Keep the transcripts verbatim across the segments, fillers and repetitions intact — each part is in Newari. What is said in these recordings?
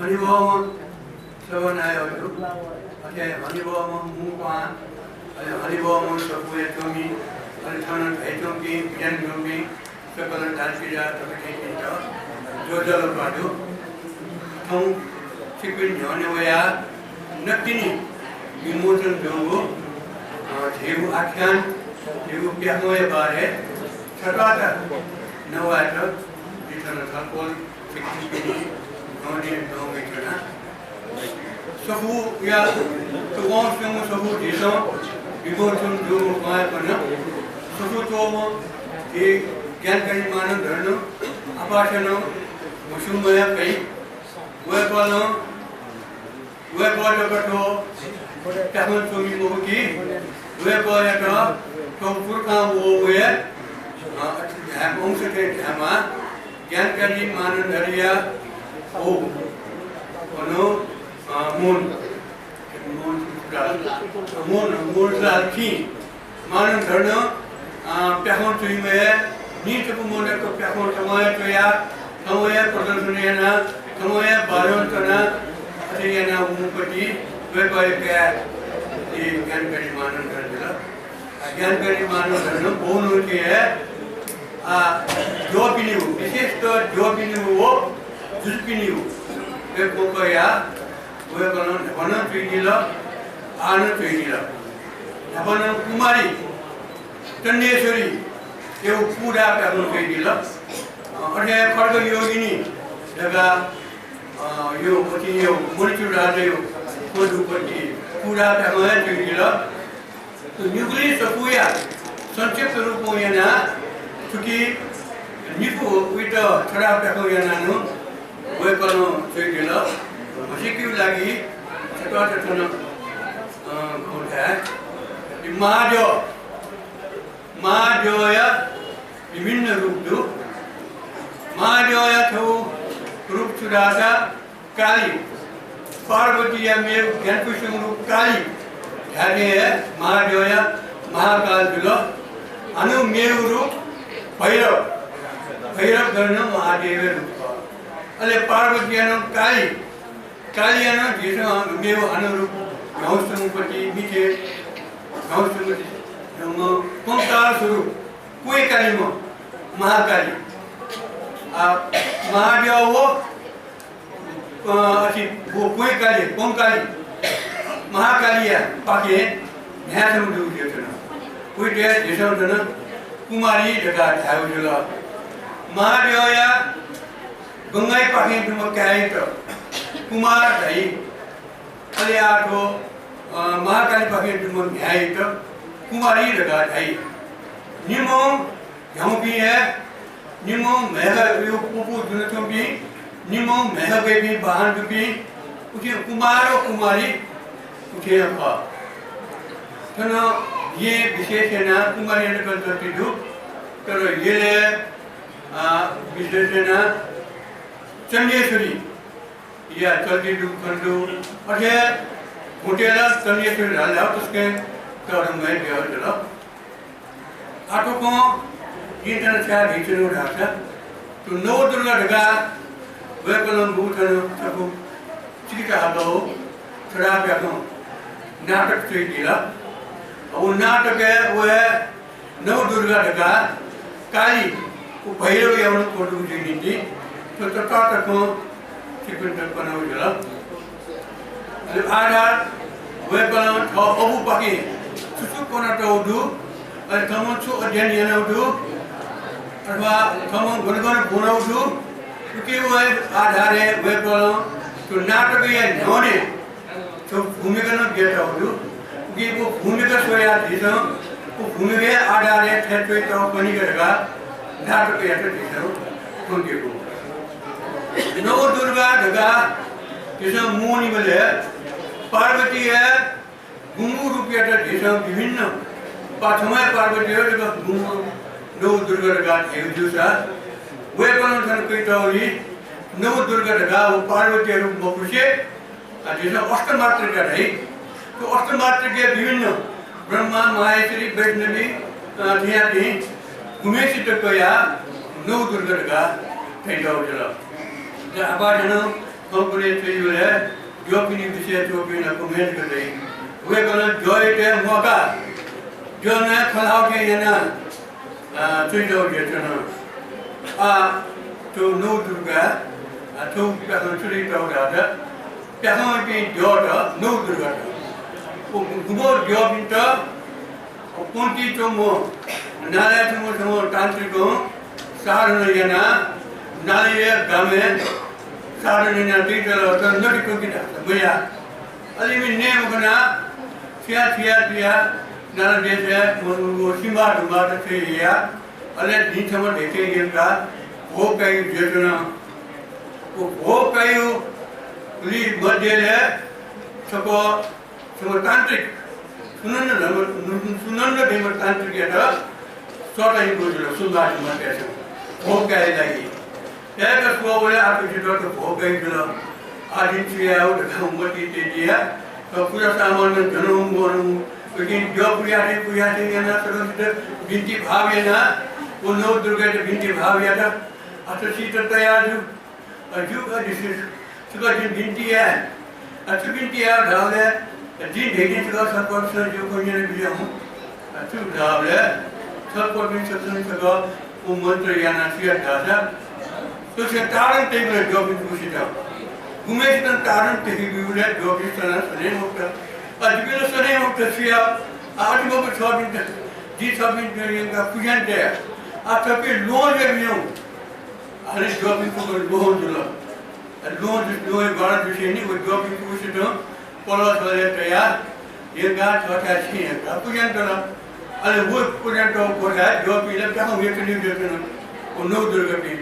हनेबहःम्ह सभानायःजु, अथे हनेबहःम्ह मू क्वहां, अले हनेबहःम्ह सफूया च्वमि, अले थन धयाच्वंपिं, बिज्यानाच्वंपिं सकल दाजुकिजा तताकेहेँपिन्त ज्वजलपा दु। थौं छिकपिनि न्ह्यःने वयाः नकतिनि विमोचन जूगु, अ, झीगु आख्यान, झीगु प्याखंया बारे छत्वाःचा नवायेत जि थन छलपोल छिकपिनि न्ह्यःने दं वयाच्वना। सफूया तुकं स्वंगू सफू झीसं विमोचन जूगु खँ हे खन। सफू च्वःम्ह झी ज्ञानकारी मानन्धरन आपालं म्हस्यूम्ह हे खः। वय्कलं, वय्कः जक थ्व प्याखं च्वमि मखु कि, वय्कःयात थ्व पुर्खां वःगु हे, अ, धायेमाः, वंश थें धायेमाः, ज्ञानकारी मानन्धरया भौ, अन, अ, मोहन, मोहन, मोहन, मोहनलाल खिं मानन्धरन, अ, प्याखं च्वइम्ह हे निंतिपु मनूत प्याखं थवं हे च्वयाः, थवं हे प्रदर्शन यानाः, थवं हे बाजं च्वनाः, अथे यानाः वंम्हपति वय्कःया काय्, ए, ज्ञानकारी मानन्धर जुल। आ, ज्ञानकारी मानन्धरन बौनं थें हे, आ, द्यःपिनिगु, विशेषतः द्यःपिनिगु व जुजुपिनिगु हे कोकया वय्कलं न्हापां नं च्वइदिल, आः नं च्वइदिल। न्हापां नं कुमारी चण्डेश्वरीयागु पूजा प्याखं च्वइदिल। अ, अथे खड्गयोगिनी धकाः, अ, यो, अथे यो मणिचूड राजायागु पदुपति पूजा प्याखं हे च्वइदिल। निगुलिं सफूया संक्षिप्त रूपं यानाः थुकी निपु उइत छडा प्याखं यानाः नं वय्कलं च्वइदिल। म्हसीकिया लागि छत्वाःचा थन, अ, खँ धाये। महाद्यः, महाद्यःया विभिन्न रूप दु। महाद्यःया छगू रूप छु धाःसा काली, पार्वतीया मेगु ग्यानापुसेगु रूप काली धाये हे महाद्यःया महाकाल जुल। हानं मेगु रूप भैरव, भैरव गण महादेवया रूप खः। अले पार्वतीया नं काली, कालीया नं झीसं मेगु हानं रूप न्ह्यागुसंपति मिखे, न्ह्यागुसंपति कंकाल स्वरूप क्वय् कालीम्ह महाकाली। आ, महाद्यः व अ, अथे व क्वय् काली, कंकाली, महाकालीया पाखें म्ह्याय् छम्ह दुगु जुयाच्वन। उइत हे झीसं थन कुमारी धकाः धायेगु जुल। महाद्यःया गंगाया पाखें दुम्ह काय्‌यात कुमार धाइ। अले आः थ्व, अ, महाकाली पाखें दुम्ह म्ह्याय्‌यात कुमारी धकाः धाइ। निम्ह न्ह्यागुपिं हे निम्ह म्हय्‌गः पपू जुयाच्वंपिं, निम्ह म्हय्‌गः गइपिं बाहन दुपिं, उकिं कुमार व कुमारी उकिं हे खः। थन येँ विशेष यानाः कुमारीया नं चर्चित दु, तर यलय्, अ, विशेष यानाः चण्डेश्वरी या चर्चित दु खने दु। अथे होटेल चण्डेश्वरी धाल धाःसा तसकं तःधंगु हे जुल। आः थुकथं जिं थन छाय् धयाच्वनागु धाःसा, थ्व नवदुर्गा धकाः वय्‌कलं गुगु थन छकू चिकिचा हःगु छडा प्याखं नाटक च्वयादिल। व नाटकय् व हे नवदुर्गा धकाः काली व भैरवया नं पदुगु जुइनिंतिं थ्व ततातकं छिकपिन्त कनागु जुल। अले आधार वय्‌कलं थः अबुपाखें छु छु कनातःगु दु, अले थःम्हं छु अध्ययन यानागु दु, अथवा थःम्हं गन गन ब्वनागु दु, उकिया आधारय् वय्‌कलं थ्व नाटकया न्ह्यःने छगू भूमिका नं बियातःगु दु। उकिं व भूमिका स्वयाः झीसं व भूमिकाया आधारय् थथे च्वयातःगु खनिका धकाः नाटकयात झीसं खंकेगु। नवदुर्गा धकाः झीसं मुनीबलय् पार्वतीया गुंगू रूपयात झीसं विभिन्न पा-, छम्ह हे पार्वती हे जक गुंगू रूप नवदुर्गा धकाः धाइगु जूसा, वय्‌कलं थन कयातःगुलिं नवदुर्गा धकाः व पार्वतीया रूप मखुसे, अ, झीसं अष्टमातृका धाइ। थ्व अष्टमातृकाय् विभिन्न ब्रह्मा, माहेश्वरी, वैष्णवी, अ, थज्याःपिं गुम्हेसित कयाः नवदुर्गा धकाः धाइतःगु जुल। अले आपालं थौंकन्हय् च्वइबलय् द्यःपिनि विषयय् च्वंपिं ला कम हे जक दइ। वय्कलं द्यःयात म्वाकाः द्यः नये खँ ल्हाःगु यानाः, अ, च्वइतःगु जुयाच्वन। आः थ्व नवदुर्गा, अ, थ्व प्याखं छु जुइतःगु धाःसा प्याखंपिं द्यःत नवदुर्गात। व गुम्ह द्यःपिन्त पन्थी च्वंम्ह नालाय् च्वंम्ह छम्ह तान्त्रिकं साधना यानाः नालाया गामय् साधना यानाः तइतल, तर नके त्वंकि धाःसा मयाः। अले इमि नये मखनाः थिया थिया थिया नाला देशय् मनूगु सिम्बा धुम्बात छ्वया। अले दिं छम्ह धैथें यंकाः भोग काइगु जुयाच्वन। व भोग काइगु गुलि मध्यय् छकः छम्ह तान्त्रिक, सुनन्द धर्म, सुनन्द धइम्ह तान्त्रिकयात सःता यंकूगु जुल, सुम्बा धुम्बा तयेत भोग कायेगु लागि। तयेत स्वः वल, आः थ्व जितः भोग काइगु जुल। आः जिं छु याये धकाः मतिइ तयाः, थः पुजा सामान नं धुन वन, उकिं द्यः पुयाथें पुयाथें यानाः सकसित बिन्ति भाव यानाः व नवदुर्गायात बिन्ति भाव यात। आः थ्व सीत तयार जु। अ, जु, अ, जिं, छकः जिं बिन्ति याये। अ, छु बिन्ति याये धाःबलय्, अ, जिं धयाथें छकः छलपोलपिन्सं जिगु खँ न्यनाबिज्याहुँ। अ, छु धाःबलय् छलपोलपिन्सं छकः व मन्त्र यानाः छु यात धाःसा, थ्व छेँ ताडन तइबलय् द्यःपिं फुक्कसित, गुम्हय्सितं ताडन तयाबलय् द्यःपिं सनाः सने मखुत। अ, जिपिं ला सने मखुत, छु याये? अ, अथे मखु, छःपिन्त, जिं छःपिन्त यंकाः पुज्यां तये। अ, थःपिं ल्वहं जुयाबिज्याहुँ। अले द्यःपिं फुक्क ल्वहं जुल। ल्वहं जु-, ल्वहं ग्वारा जुसेंलि व द्यःपिं फुक्कसितं पलः छलय् तयाः यंकाः थःथाय् छेँय् यंकाः पुज्यां तल। अले व पुज्यां तःगु क्वथाय् द्यःपिं ला प्याखं हुयाच्वनीगु जुयाच्वन, व नवदुर्गापिं।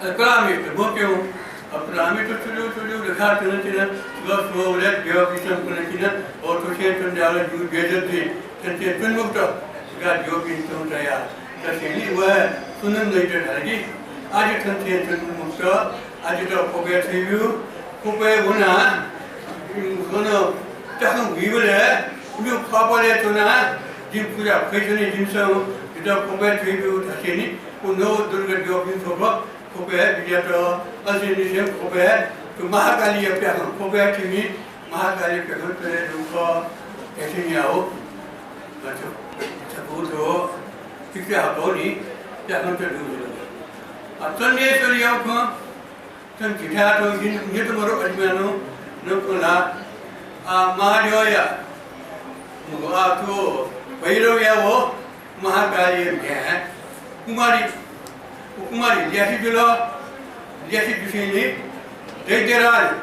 अले कलाःम्हेसित मप्यं। अले कलाःम्हेसित छु जू, छु जू धकाः च्वनाच्वन। छकः स्वःबलय् द्यःपिन्सं कनाच्वन, अ, थ्व छेँय् च्वने धाःसा जिगु बेइज्जत जुइ, थन छेँय् च्वने मखुत धकाः द्यःपिन्सं तयाः तसेंलि व सुनन्दयात धाल कि, आः जि थन छेँय् च्वने मखुत, आः जितः ख्वपय् छ्वयाब्यु। ख्वपय् वनाः, उम्, अन प्याखं हुइबलय् उलि ख्वाःपालय् च्वनाः जिं पुजा फयाच्वने, जिमिसं जितः ख्वपय् छ्वयाब्यु धासेंलि व नवदुर्गा द्यःपिं थ्व ख्वपय् बिज्यात। असेंनिसें ख्वपय् थ्व महाकालीया प्याखं ख्वपय् थ्यनी, महाकालीया प्याखं च्वने धुंकल। थ्यनीगु, अ, छु, छकू थ्व पिकया हकःनि प्याखं च्वने धुंकल। अ, चण्डेश्वरीया खँ थन झीथाय् थ्व जिं न्यत मदु, अजिम्ह नं न्यंकल। आ, महादेवया, आ, थ्व भैरवया व महाकालीया म्ह्याय् कुमारी, व कुमारी ल्यासे जुल। ल्यासे जुसेंलि दैत्यराज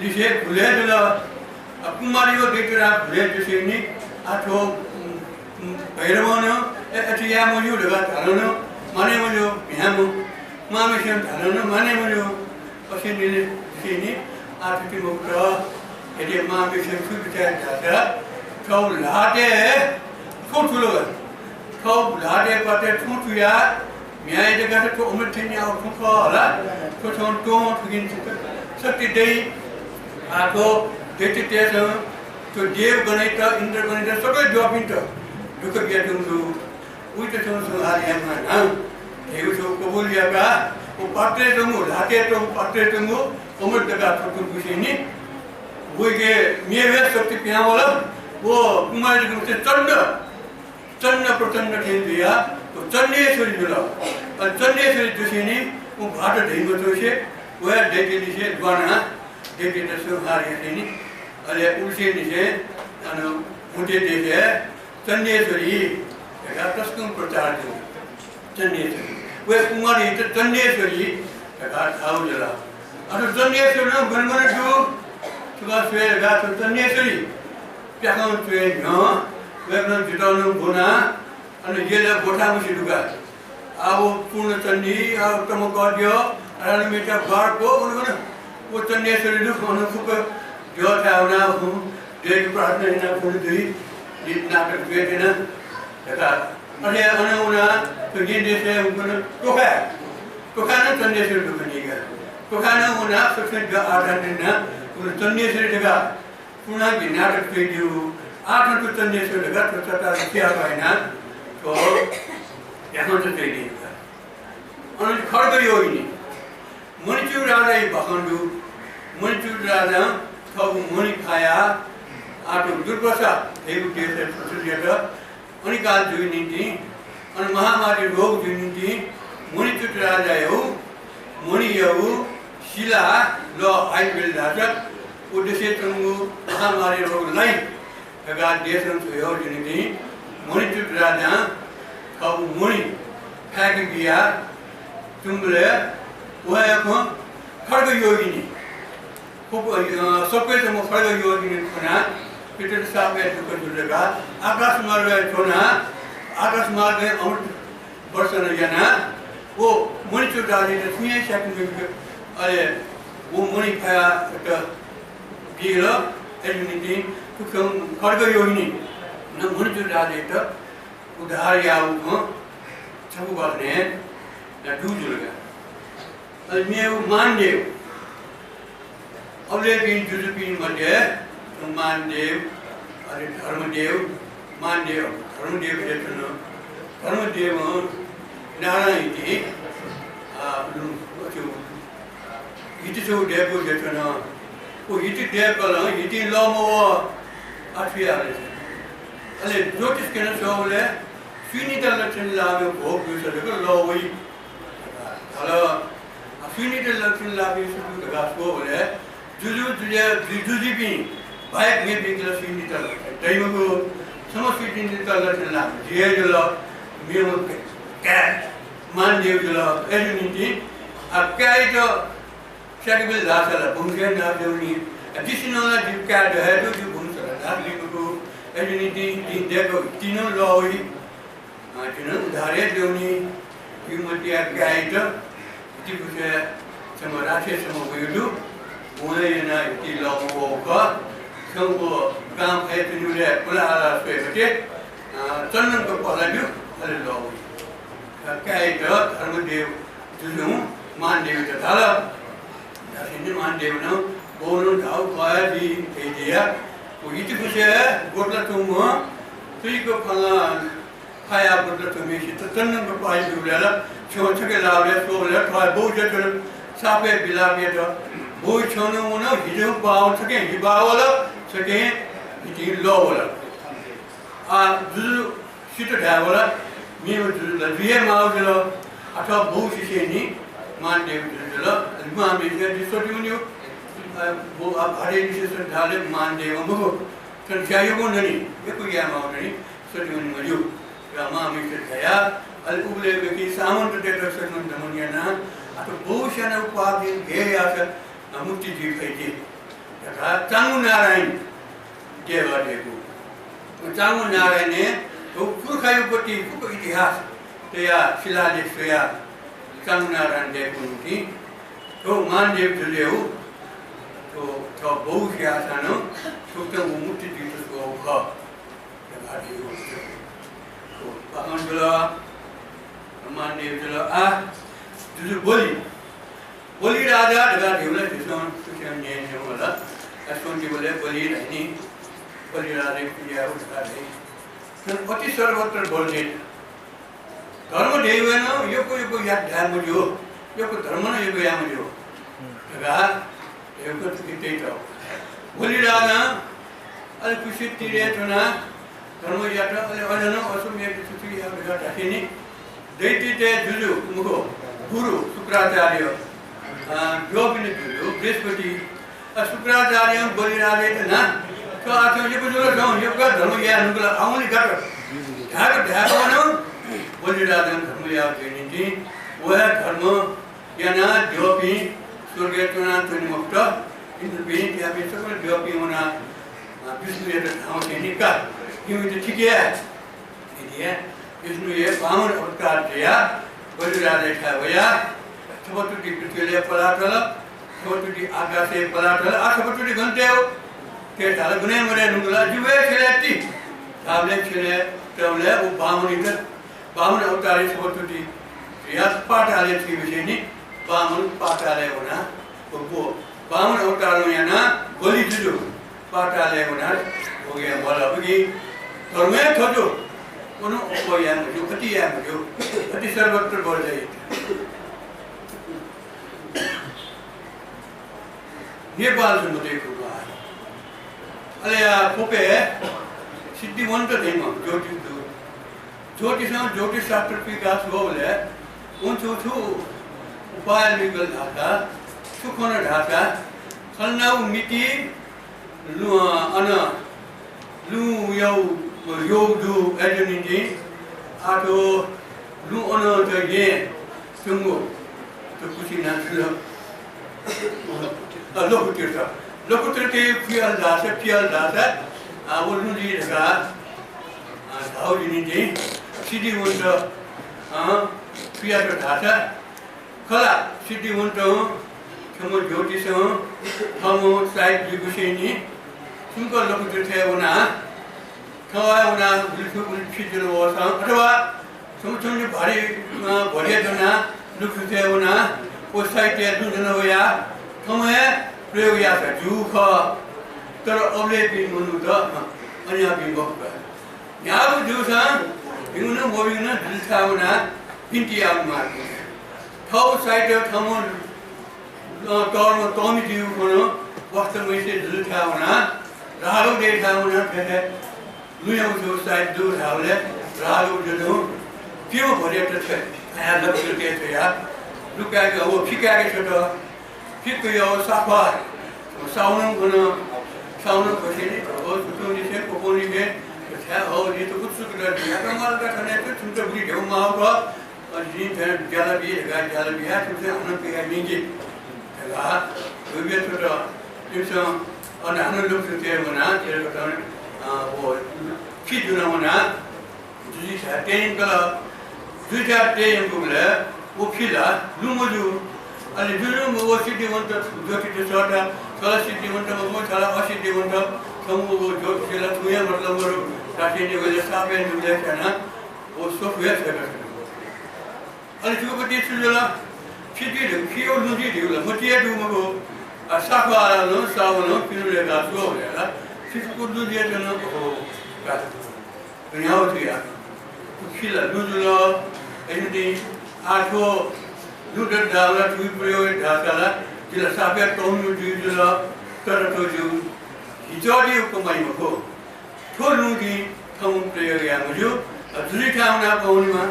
लिसे भुलय् जुल। आ, कुमारी व दैत्यराज भुलय् जुसेंलि आ थ्व, उम्, उम्, भैरवं नं, ए, अथे याये मज्यू धकाः धालं नं माने मज्यू, म्ह्याय्‌म्ह मांम्हेसिनं धालं नं माने मज्यू। असेंलि, असेंलि आ थथे मखुत। यदि मांम्हेसिनं छु बिचाः यात धाःसा, थ्व ल्हातय् थ्व थुल, थ्व ल्हातय् पातय् थ्व थुयाः म्ह्याय् दय्काः थ्व अमृत थें न्याः थ्व खः हला, थ्व छं त्वँ थुकिं शक्ति दइ। आ थ्व दैत्यतय्सं थ्व देवगणयात, इन्द्रगणयात, सकल द्यःपिन्त दुःख बियाच्वंगु दु। उइत छं संहार यायेमाः धां धयागु छगू कबुल याकाः व पात्रय् च्वंगु, ल्हातय् च्वंगु, पात्रय् च्वंगु अमृत दय्काः थ्व त्वपुसेंलि वय्के मेगु हे शक्ति पिहां वल। व कुमारी जक मखु, चण्ड, चण्ड प्रचण्ड थें जुयाः व चण्डेश्वरी जुल। अले चण्डेश्वरी जुसेंलि व भाःत दइ मच्वंसे व हे दैत्यलिसे द्वानाः दैत्यत संहार यासेंलि, अले उलिसेंनिसें अन भूतया देशय् चण्डेश्वरी धकाः तसकं प्रचार जू। चण्डेश्वरी। वय् कुमारीत चण्डेश्वरी धकाः धाःगु जुल। अथे चण्डेश्वरी नं गन गन दु? थुका स्वये धकाः थ्व चण्डेश्वरी प्याखं च्वये न्ह्यः वय्कलं जितः नं ब्वनाः अन यलय् ब्वथाय् मछि दुका। आ व पूर्णचण्डी, आ तमकद्यः, आ मेचा बार ग्व गन गन। व चण्डेश्वरी दु, अन फुक्क द्यःथाय् वनाः हुँ, द्यःयात प्रार्थना यानाः फुल जुइ, जिं नाटक जुयाच्वना धकाः। अथे अन वनाः थ्व न्यनेसय् वंकन तोखाय्, तोखाय् नं चण्डेश्वरी दुकन निगा। तोखाय् नं वनाः सकसिनं द्यः आराधना यानाः उन चण्डेश्वरी धकाः पूर्णांक नाटक च्वइदिउ। आः थ्व चण्डेश्वरी धकाः थ्व चट्टाल चिहाकः यानाः थ्व याखंत च्वइदिउ। अन खड्ग यःगु नि। मणिच्युत राजाया बाखं दु। मणिच्युत राजां थःगु मणि फायाः आः थ्व दुर्वासा धइगु देशय् छुट्यात अनिकाल जुइ निंतिं, अन महामारी रोग जुइ निंतिं मणिच्युत राजायागु मणियागु शिला लः आइबेल धाःसा व देशय् च्वंगु महामारी रोग लाइ धकाः देशं छ्वयाहःगु जुइ निंतिं मणिच्युत राजां थःगु मणि फाय्के बियाः च्वंबलय् वया खँ खड्ग योगिनी, खड्ग, अ, सप्वय् च्वंम्ह खड्ग योगिनी खनाः पितृ शापय् दुःख जुल धकाः आकाश मार्गय् च्वनाः आकाश मार्गय् अमृत वर्षण यानाः व मणिच्युत राजायात छुं हे स्याके मफिक, अले व मणि फायाः बिल। अय्‌जूगुलिं थुकथं खड्ग योगिनी नं मणिच्युत राजायात उद्धार याःगु खँ छपु कथनय् दु जुल का। अले मेगु मानदेव, अबलय्‌पिं जुजुपिं मध्ये मानदेव, अले धर्मदेव, मानदेव, धर्मदेव हे च्वन। धर्मदेवं नारायण हिति, आ, अथे हिति छगू दय्‌कूगु जुयाच्वन। व हिति दय्‌कलं हितिं लः मवः, अथे याः। अले ज्योतिष क्यना स्वःबलय् सुइनिता लक्षण लाःम्ह भोग दुसा जक लः वइ धाल। आ, सुइनिता लक्षण लाःपिं सु दु धकाः स्वःबलय् जुजु, जुजु, जु-, जुजुपिं बाहेक मेपिन्त ला सुइनिता लक्षण दइ मखु। छम्ह सुइनिता लक्षण लाःम्ह जि हे जुल, मेम्ह काय् मानदेव जुल। अय्‌जूगुलिं, आ, काय्‌यात स्याकेबिल धाःसा ला वंशय् नाश जुइ नि। आ, जिसिनं ला जि काय् द हे दु, जि वंश ला नाश जुइ मखु। अय्‌जूगुलिं जिं दय्‌कूगु हिति नं लः वइ। अ, जिं नं उद्धार हे दयेवनी। जिमि मतिया काय्‌यात हिति खुसय् छम्ह राक्षस छम्ह वयागु दु। वं हे यानाः हिति लः मवःगु खः। छंगु गां फय् च्वनीबलय् पुलाः आलाः स्वये मते। अ, चन्नंक पहला ब्यु, अले लः वइ। अ, काय्‌यात धर्मदेव जुजुं मानदेवयात धाल। धासेंलि मानदेवं, बौनं धाःगु खः हे, जि धयादिया। व हिति खुसय् ग्वतला च्वंम्ह, तुइक फलां फायाः ग्वतला च्वंम्हय्‌सित चन्नंक पाः ब्यूबलय् ला छ्यं छखे लाःबलय् स्वःबलय् थः हे बौ जुयाच्वन। सापय् बिलाप यात। बौ छ्यं नं वन, हिजं पाः वन, छखें हि बाः वल, छखें हितिं लः वल। आ, जुजु सित धायेवल, मेम्ह जुजु ला जुइ हे माःगु जुल। अथवा बौ सिसेंलि मानदेव जुजु जुल। अले महामहिषी जि सतिवनी, अ, बौ आ भारे निसें सति धाःबलय् मानदेव मखु। थन ज्या यक्व दनि, यक्व याये माःगु दनि, सतिवनी मज्यू। र महामहिषी धयाः, अले उबलय् गथे सामन्ततय्‌त सतिवन दमन यानाः, अथवा बौ स्यानाः पाप गय् याःसा, अ, मुक्ति जुइ फइ कि धकाः चांगु नारायण देगः दयेकूगु। चांगु नारायणय् थ्व पुर्खाया पति फुक्क इतिहास तयाः शिलालेख स्वयाः चांगु नारायण दयेकूगु निंतिं थ्व मानदेव जुजुयागु थ्व, थ्व बौ स्याःसां नं थुकथं व मुक्ति जुइत स्वःगु खः धकाः धयागु। थ्व बाखं जुल, मानदेव जुल। आ, जुजु बलि। बलि राजा धकाः धइबलय् झीसं सुथय् न्यने न्यंगु ला। आ, स्वन्तिबलय् बलि धाइ नि, बलि राजाया पुजा याःगु धकाः धाइ। तर अति सर्वत्र वर्जित। धर्म धइबलय् नं यक्व यक्व यात धाये मज्यू, यक्व धर्म नं यक्व याये मज्यू धकाः धइगु थुकी तइतः। बलि राजां अले कुशि तीरय् च्वनाः धर्म यात, अले अन नं अश्वमेध छुति याः धकाः धासेंलि दैत्यतय् जुजु मखु, गुरु शुक्राचार्य, अ, द्यःपिनि जुजु बृहस्पति, अ, शुक्राचार्यं बलि राजायात न्हाः, थ्व आः थ्व यक्व जुल, थ्व यक्व धर्म याये धुंकल, आः वने गात धाय्‌क धाय्‌क नं बलि राजां धर्म याः जुइ निंतिं व हे धर्म यानाः द्यःपिं स्वर्गय् च्वनाच्वने मफुत। इन्द्रपिं, थ्यापिं सकल द्यःपिं वनाः, अ, विष्णुयात धाःसेंलि का, जिमित थिके याये। इतिया विष्णु हे बामन अवतार जुयाः बलि राजायाथाय् वयाः छपा तुति पृथ्वीलय् पलातल, छपा तुति आकाशय् पलातल, आः छपा तुति गन तये? तये धाल, गुबलें मदये धुंकल, जिगु हे छ्यलय् ति धाःबलय् छ्यलय् तःबलय् व बामनयात, बामन अवतारय् छपा तुति जुयाः पातालय् थुइबलय् नि बामन पातालय् वनाः व बामन अवतारं यानाः बलि जुजु पातालय् वनाः भोग याये म्वाल। उकिं धर्म हे थ्व जू, अन अप्वः याये मज्यू, अति याये मज्यू, अति सर्वत्र वर्जयेत्। नेपाल संवतय् खुगू आः। अले या ख्वपय् सिद्धिवन्त धइम्ह ज्योतिष दु। ज्योतिषं ज्योतिष शास्त्र पिकाः स्वःबलय् वं छु छु उपाय लुइकल धाःसा, छु खन धाःसा, खलनागु मिति लु-, अन लुँ यौ, यौ दु, अय्‌जूगुलिं आः थ्व लुँ अन त येँ च्वंगु त कुसि नां जुल। अ, लखुतीर्थ। लखुतीर्थय् पियाल धाःसा, पियाल धाःसा, आ, व लुँ जुइ धकाः, आ, धाःगुलिं सिद्धिवन्त, अ, पियात धाःसा खला सिद्धिवन्तं, छम्ह ज्योतिषं, थःम्हं साइत जुइगुसेंनि, सुम्क लखुतीर्थय् वनाः, थःम्हं वनाः गुलि थ्व गुलि फि जुल वःसां, अथवा छम्ह छम्ह भारी, अ, भरिया दनाः लखुतीर्थय् वनाः, व साइतय् लुँ ज्वन वयाः, थःम्हं हे प्रयोग याःसा ज्यू खः। तर अबलय्‌पिं मनूत, अ, अज्ञानी मखु का। न्ह्यागु जूसां भिंगु नं मभिंगु नं जुजुथाय् वनाः बिन्ति यायेमाः। थःगु साइत थःम्हं, अ, तःधंम्ह तःमि जुइगु खँ नं वास्तवय् जुजुथाय् वनाः राहलौ देथाय् वनाः थथे लुँयागु छगू साइत दु धाःबलय् राहलौ जुजुं प्यम्ह भरियात छ्वया, छ्वया लखुतीर्थय् छ्वयाः लुँ काय्‌के, अ, फि काय्‌के छ्वत। फि कयाः साख्वाः सावनं खन, सावनं खसेंनि, अ, सुथंनिसें, क्वपंनिसें, छाय्, अ, जितः कुतुसुक दु, जितः माल का थने, थ्व छिमित गुलि धेबा माःगु खः, अ, जिं थन ज्याला बी धकाः ज्याला बियाः छिमिसं हानं पिकाः न्यंकि धकाः धुबे छ्वत। इमिसं अन हानं लखुतीर्थय् वनाः, अ, व फि दुना वनाः जुजुथाय् तये यंकल। जुजुथाय् तये यंकूबलय् व फि ला लुँ मजू। अले जुजुं व सिद्धिवन्त ज्योतिषत सःता, छ ला सिद्धिवन्त मखु, छ ला असिद्धिवन्त, छंगु व ज्योतिष ला छुं हे मतलब मदु धासेंलि वय्‌कलं शाप यानाः व सफू हे छ्वय्‌का छ्वल। अले थुकथं छु जुल? फि जुइ धइगु, फि व लुँ जुइ धइगु ला मतिइ हे दु मखु। आ, साख्वालं, सावनं पिने लय्‌काः स्वःबलय् ला फि फुक्क लुँ जुयाच्वन। अहो, का। न्ह्यागु जुया। फि ला लुँ जुल। अय्‌जूगुलिं आः थ्व लुँ दत धाःबलय् थुगु प्रयोग यात धाःसा ला जि ला सापय् तःमिम्ह जुइ जुल। तर थ्व जि हिजःति उपमाय् मखु। थ्व लुँ जिं थौं प्रयोग याये मज्यू। अ, जुजुथाय् वनाः कं वनेमाः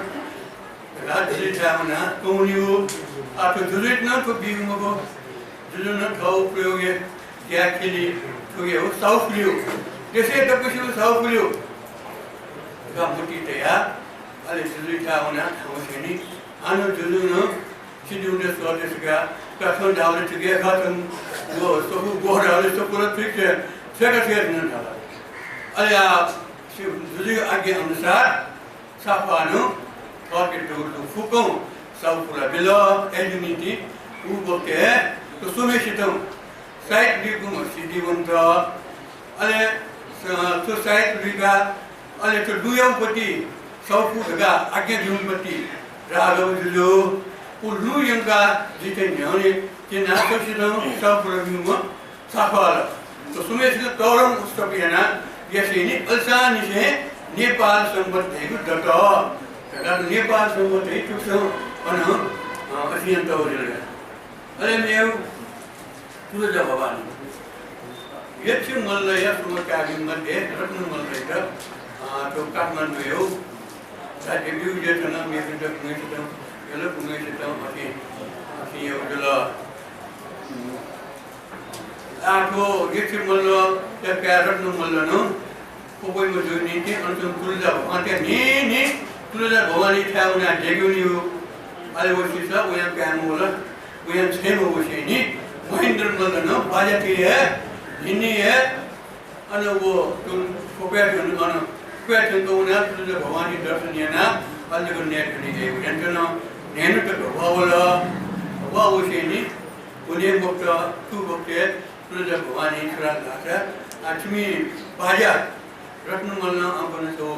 धकाः जुजुथाय् वनाः कं वनीगु। आः थ्व जुजुइत नं थ्व बीगु मखु। जुजुं नं थःगु प्रयोगय् ज्या खिली थुगु साउफुलिउ। देशय् दक्वसिबय् साउफुलिउ धकाः मतिइ तयाः अले जुजुथाय् वनाः थौं वसेंनि। हानं जुजुं नं सिद्धिवन्त सःते धकाः प्रार्थना धाःबलय् थुगु खः थन व सफू ग्वः धाःबलय् सफू ला थुइक छ्वय्‌का छ्वय्‌का धुन धाल। अले आः सि-, जुजुया आज्ञा अनुसार साख्वालं थःके दुगु फुक्कं साउफुला बिल। अय्‌जूगुलिं व बखतय् थ्व स्वम्हेसितं साइत लुइकूम्ह सिद्धिवन्त, अले स-, थ्व साइत लुइकाः, अले थ्व लुँयागु पति साउफु धकाः आज्ञा ब्यूम्ह पति राघव जुजु, व लुँ यंकाः जितः न्ह्यःने क्यनाः सकसितं साउफुला ब्यूम्ह साख्वाल। थ्व स्वम्हेसित तःधंगु उत्सव यानाः यासेंनि अल्सांनिसें नेपाल संवत धइगु दत। धकाः नेपाल संवत धइगु थुकथं अन, अ, असियं तःगु जुल। अले मेगु तुलजा भवानी। यक्ष मल्लया स्वम्ह काय्‌पिं मध्ये रत्न मल्लयात, अ, थ्व काठमाडौँयागु राज्य ब्यूगु जुयाच्वन, मेपिन्त गुम्हेसितं यल, गुम्हेसितं अथे, अथे याःगु जुल। आः थ्व यक्ष मल्लया काय् रत्न मल्ल नं क्वपय्म्ह जुइगु निंतिं अन च्वंम्ह तुलजा भवानीयात न्ह्यःने तुलजा भवानीथाय् वनाः देगः वनीगु। अले व सिसा वयां काय् मवल, वयां छेँय् मवसेंनि महेन्द्र मल्ल नं बाज्या थें हे न्हिन्हि हे अन व तुल-, क्वपय् थ्यन, अन क्वपय् थ्यंक वनाः तुलजा भवानी दर्शन यानाः अले जक नये थ्यनीगु यानाच्वन। न्हय्‌न्हु तक ह्वावल। ह्वावसेंनि व नये मफुत, थुगु बखतय् तुलजा भवानी छु धाल धाःसा, आ, छिमि बाज्या रत्नमल्लं अन थ्व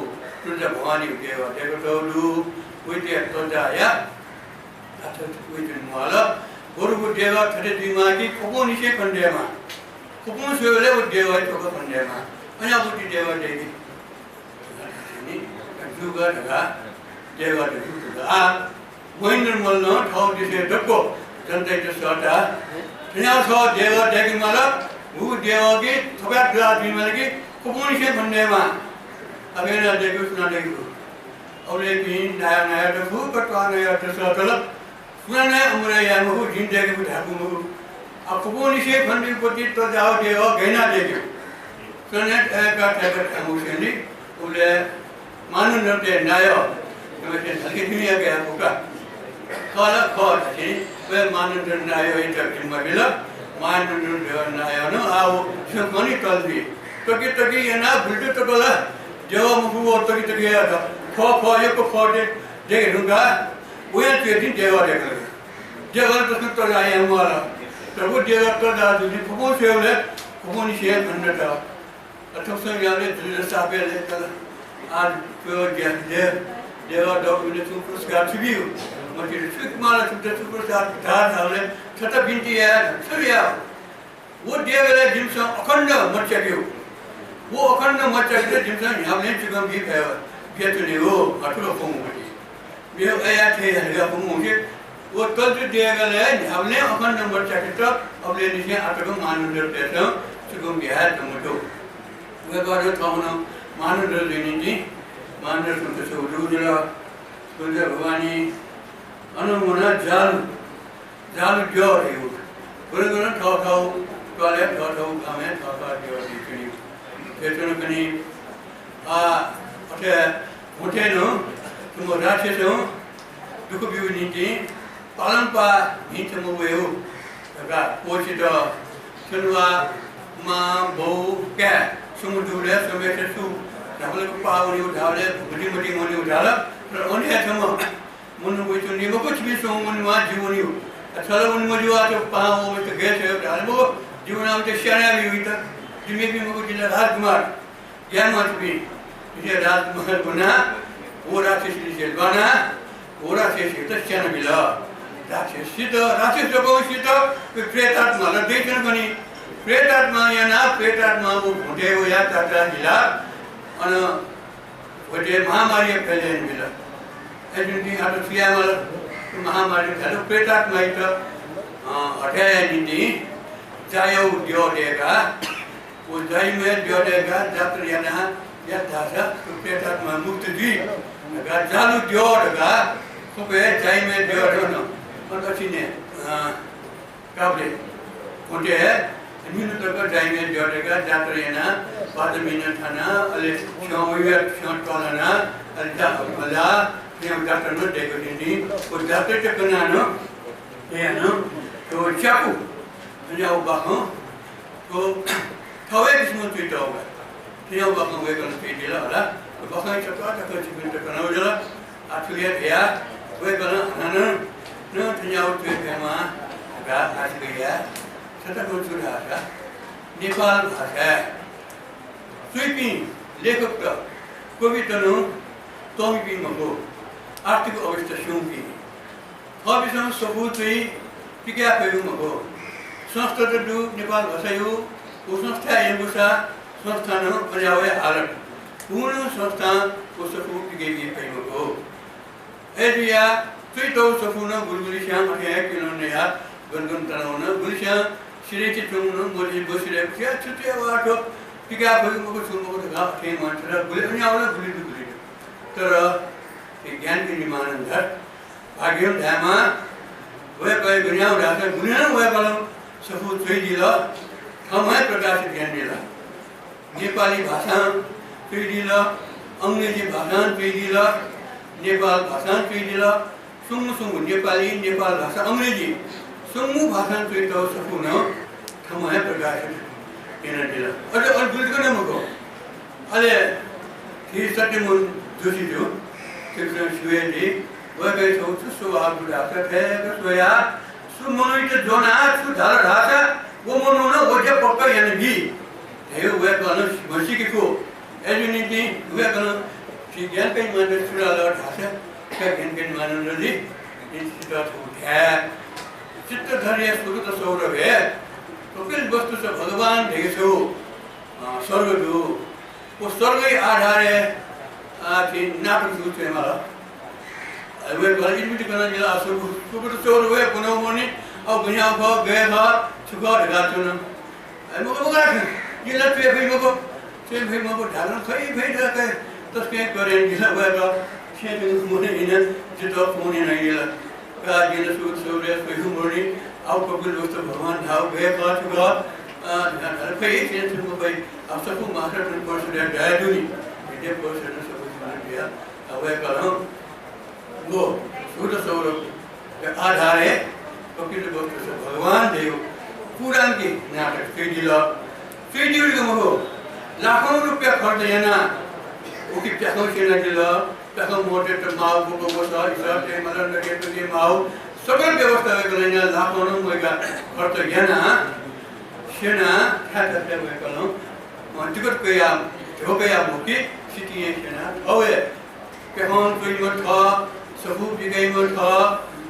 तुलजा भवानीया देगः दय्‌कातःगु दु। वयात तःजाःया, आ, थथे वयात म्वाःल। बरु व देगः थथे जुइमाः कि क्वपंनिसें खनेदयेमाः। क्वपं स्वयेबलय् व देगःया च्वखा खनेदयेमाः। अन वयात देगः दय्‌के। जूगु धकाः देगः दय्‌कूगु। आः महेन्द्र मल्लं थःगु देशय् दक्व जनतायात सःता। थज्याःगु छगू देगः दय्‌के माल, व देगः कि थपाय् दुहां जुइ माल कि फुक्कंनिसें फ्वने दयेमाः। अथे यानाः दय्‌केगु सुनां दय्‌केगु? अबलय्‌पिं नायः नायःत फुक्क त्वाःनायःत सःतल। सुनानं हे अमरय् याये मखु, जिं दय्‌केगु धायेगु मखु। आ, फुक्कंनिसें फ्वने दयेगु पति तज्याःगु देगः गय् यानाः दय्‌केगु? सुनानं हे अय्‌का थय्‌का धाये मखु नि। उबलय् मानन्धरया नायः, इमिसं धाल कि जिमिसं याये फु का। खः ला खः धासेंलि, वय् मानन्धरया नायःयात जिम्मा बिल। मानन्धरया नायः नं आः व छेँ खंनि तल जुइ। तकि तकि यानाः गुलि तक ला देगः मखु, व तकि तकि यात। फः फः, यक्व फः दे, दय्‌के धुंकाः वयां च्वय् दिं देगः दय्‌कल। देगः तसकं तज्याःगु याये म्वाःल। तर व देगः तज्याःगु जुलिं फुक्कं स्वयेबलय् फुक्कंनिसें फ्वने दत। अथेसां याःबलय् जुजुया सापय् लय्‌ताल। आः थ्व ज्या दे, देगः दःपिन्त छुं पुरस्कार छु बीगु? मतिइ छु माल, छुं पुरस्कार धाः धाःबलय् छता बिन्ति याये, छु याये? व देगलय् जिमिसं अखण्ड मत च्याकेगु। व अखण्ड मत च्याकेत जिमिसं न्ह्याबलें चुकं बी फयेगु, बियाच्वनेगु, अथवा फुम्ह मति। मेगु अया थें यानाः फुम्ह मति। व तज्याःगु देगलय् न्ह्याबलें अखण्ड मत च्याकेत अबलय्‌निसें आःतक मानन्धरतय्‌सं चुकं बियाः हे दु मते। वय्‌कः नं थःम्हं मानन्धर जुइनिंतिं मानन्धर सुन्त छगू दुगु जुल। सुन्त भवानी अन वनाः जालु, जालु द्यः धइगु। गनं गनं थःथःगु त्वालय्, थःथःगु गामय्, थःथःगु द्यः दइच्वनीगु। दइच्वन खनी। आ, अथे भुतय् नं, थुम्ह राक्षसं दुःख बीगु निंतिं पालंपाः न्हि छम्ह वयेगु धकाः क्वःछित। छन्हुया मां, बौ, काय् स्वम्ह दुबलय् स्वम्हय्‌सित सु न्हापालाक पाः वनेगु धाःबलय् मतिइ मतिइ वनेगु धाल। तर अन हे छम्ह मनू वइच्वनी मखु, छिपिं स्वम्ह वनेमाः, जि वनेगु। आ, छ ला वने मज्यू, आ, थ्व पाहां वःम्हय्‌सित गय् छ्वयेगु धाल मखु, जि वनाः वयात स्यानाबी वइत। जि मेपिं मखु, जि ला राजकुमार। ग्याये म्वाः छिपिं। इसे राजकुमार वनाः व राक्षसलिसे ल्वानाः व राक्षसयात स्यानाबिल। राक्षस सित, राक्षस जक सित, व प्रेतात्मा ला दइच्वन खनी। प्रेतात्मा यानाः प्रेतात्मा व भुतय् वयाः ताताः हिलाः अन भुतय् महामारीया फैलय् यानाबिल। अय्‌जूगुलिं आः छु याये माल? महामारी धाल प्रेतात्मायात, अ, हथाय् यायेगु निंतिं जायागु द्यः दय्‌काः व जाइम्ह द्यः दय्‌काः जात्रा यानाः यात धाःसा थ्व प्रेतात्मा मुक्त जुइ धकाः जालु द्यः धकाः थुकी हे जाइम्ह द्यः धकाः नं अन दक्षिणय्, अ, काभ्रे भुतय् निन्हु तक जाइम्ह द्यः दय्‌काः जात्रा यानाः बाजा मिना थानाः अले छ्यं वयाः छ्यं त्वालानाः अले जा-, अला थ्व जात्रा नं दय्‌केगु निंतिं व जात्रायात कनाः नं हे नं थ्व च्याकु थज्याःगु बाखं थ्व थःगु हे किसिमं च्वयातःगु का। थज्याःगु बाखं वय्‌कलं च्वयादिल होला। बाखं छकः छकः छिकपिन्त कनागु जुल। आः थुलि हे धयाः वय्‌कलं हानं नं थज्याःगु च्वये फयेमा धकाः आशा याये। छता खँ छु धाःसा नेपाल भाषाय् च्वइपिं लेखकत, कवित नं तःमिपिं मखु, आर्थिक अवस्था स्यूपिं। थःपिन्सं सफू च्वइ पिकाये फइगु मखु। संस्थात दु नेपाल भाषाया, व संस्थाय् यंकूसा संस्थां नं अज्याःगु हे हालत। पूर्ण संस्थां व सफू पिके बी फइ मखु। अय्‌जुयाः च्वयातःगु सफू नं गुलि गुलिस्यां अथे हे क्यलं नयाः गन गन तनावन, गुलिस्यां सिधय्‌के च्वंगु नं मदुनि, मसिधय्‌कुसे छु च्वया वा थ्व, पिकाये फइगु मखु, छु मखु धकाः अथें मन्थन, गुलि अज्याःगु नं गुलि दु, गुलि दु। तर थ्व ज्ञानकैंजि मानन्धर भाग्यं धायेमाः, वय्‌कःया गुन्याव धाःसा गुलिं नं वय्‌कलं सफू च्वयादिल, थःम्हं हे प्रकाशित यानादिल। नेपाली भाषां च्वयादिल, अंग्रेजी भाषां च्वयादिल, नेपाल भाषां च्वयादिल, स्वंगू स्वंगू नेपाली, नेपाल भाषा, अंग्रेजी स्वंगू भाषां च्वयातःगु सफू नं थःम्हं हे प्रकाशित यानादिल। अझ अल्पुलिक नं मखु। अले थ्व सत्यमोहन जोशी जु, छिकपिन्सं स्यू हे जुइ, वय्‌कःया छगू छु स्वभाव दु धाःसा थथे स्वयाः सु मनूयात ज्वनाः छु धाल धाःसा व मनुखं व ज्या पक्का यानाबी धयागु वय्‌कलं म्हसीके फु। अय्‌जूगु निंतिं वय्‌कलं झी ज्ञानकैंजि मानन्धरयात छु धाल धाःसा, का ज्ञानकैंजि मानन्धरजी, जिं छितः छगू धाये। चित्तधरया सुगत सौरभय् कपिलवस्तुस भगवान धयागु छगू, अ, सर्ग दु। व सर्गया आधारय्, अ, झी नाटक छगू च्वयेमाल। अले वय्‌कलं इमित कनादिल, अ, सुगत, सुगत सौरभय् ब्वनावनी, अ, गुन्या खः, गय् खः, छु खः धकाः च्वन। अय् मखु, मखु ला, जिं ला च्वये फइ मखु, च्वये फइ मखु धाल। खइ फइ धकाः तसकं करें जिं ला वय्कः छेँय् च्वंगु मनय् हिनं जितः फोन यानाः यंकल। का, जिं ला सु, सु रे, सु मरु नि, आः कपिल वस्तु भगवान धाःगु गय् खः, छु खः, अ, धकाः धाल। खइ, छेँय् च्वंगु खइ, आः सफू मास्टर थन परिषदय् दाये दु नि। इदे परिषदं सफू थन बिया, अ, वय्कलं व सूत्र सौरभया आधारय् कपिल वस्तु भगवान धयागु पूर्णांक नाटक च्वयादिल। च्वयादिल मखु, लाखौं रुपया खर्च यानाः उकी प्याखं स्यनादिल। प्याखं मोटय् माःगु, बुक वसः, इसः तये माल, नदय् तुते माःगु, सकल व्यवस्था वय्कलं यानाः लाखौं रुपया खर्च यानाः स्यनाः थाय् थासय् वय्कलं, अ, टिकट कयाः, झ्व कयाः मुकी सितिं हे स्यनाः थःगु हे प्याखं च्वइम्ह थः, सफू बिकाइम्ह थः,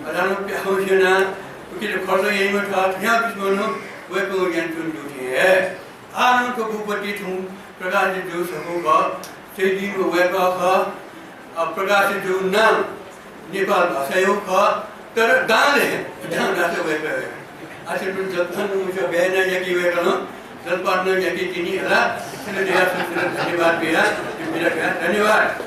अले नं प्याखं स्यनाः उकी खर्च याइम्ह थः, थज्याःगु किसिमं नं वय्कलं यानाच्वनादीगु थें हे। आः नं थ्व भूपति थौं प्रकाशित जूगु सफू खः, च्वयादीम्ह वय्कः खः, अ, प्रकाशित जूगु नां नेपाल भाषायागु खः, तर दांले, दां धाःसा वय्कः हे। आः छिकपिं जलपान नं मुसे बय् यानाः याकी वय्कलं, जलपान नं याकी तिनि हला, छिकपिन्त दया, छिकपिन्त धन्यवाद बिया, जिं बिदा काये। धन्यवाद।